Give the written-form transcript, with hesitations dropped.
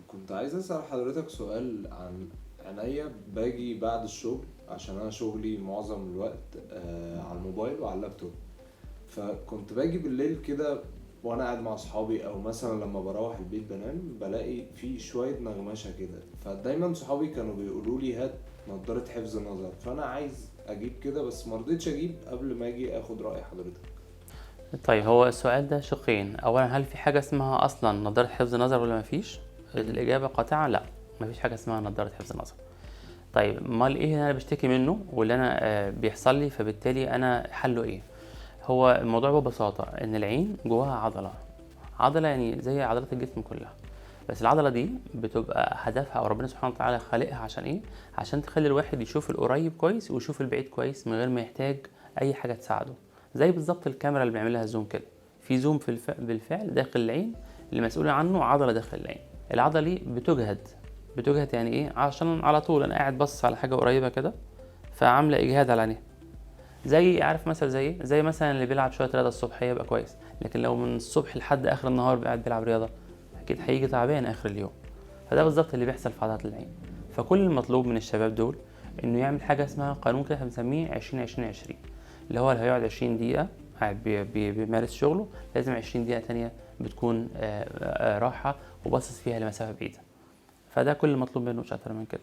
كنت عايز أسأل حضرتك سؤال عن عينيا. باجي بعد الشغل، عشان أنا شغلي معظم الوقت على الموبايل وعلى اللابتوب، فكنت باجي بالليل كده وأنا قاعد مع أصحابي، أو مثلا لما بروح البيت بنام، بلاقي في شوية نغمشة كده. فدايما صحابي كانوا بيقولوا لي هات نضارة حفظ نظر، فأنا عايز أجيب كده بس مرضتش أجيب قبل ما أجي أخد رأي حضرتك. طيب، هو السؤال ده شقين. أولا، هل في حاجة اسمها أصلا نضارة حفظ نظر ولا مفيش؟ الإجابة قاطعة لا، مفيش حاجة اسمها نضارة حفظ نظر. طيب، امال ايه اللي انا بشتكي منه واللي انا بيحصل لي، فبالتالي انا حله ايه؟ هو الموضوع ببساطة ان العين جواها عضلة، عضلة يعني زي عضلات الجسم كلها، بس العضلة دي بتبقى هدفها او ربنا سبحانه وتعالى خالقها عشان ايه؟ عشان تخلي الواحد يشوف القريب كويس ويشوف البعيد كويس من غير ما يحتاج اي حاجة تساعده. زي بالظبط الكاميرا اللي بنعملها zoom كده، في zoom بالفعل داخل العين اللي مسؤول عنه عضلة داخل العين. العضلة دي بتجهد، بتجهد يعني ايه؟ عشان على طول انا قاعد بص على حاجة قريبة كده، فعاملة اجهاد على عينيها. زي عارف مثلا زي ايه؟ زي مثلا اللي بيلعب شوية رياضة الصبح يبقى كويس، لكن لو من الصبح لحد اخر النهار قاعد بيلعب رياضة اكيد هيجي تعبان اخر اليوم. فده بالظبط اللي بيحصل في عضلات العين. فكل المطلوب من الشباب دول انه يعمل حاجة اسمها قانون كده بنسميه 20 20 20، اللي هو اللي هيقعد 20 دقيقة قاعد بيمارس شغله، لازم 20 دقيقة تانية بتكون راحة وباصص فيها لمسافة بعيدة. فده كل المطلوب منه، مش أكتر من كده.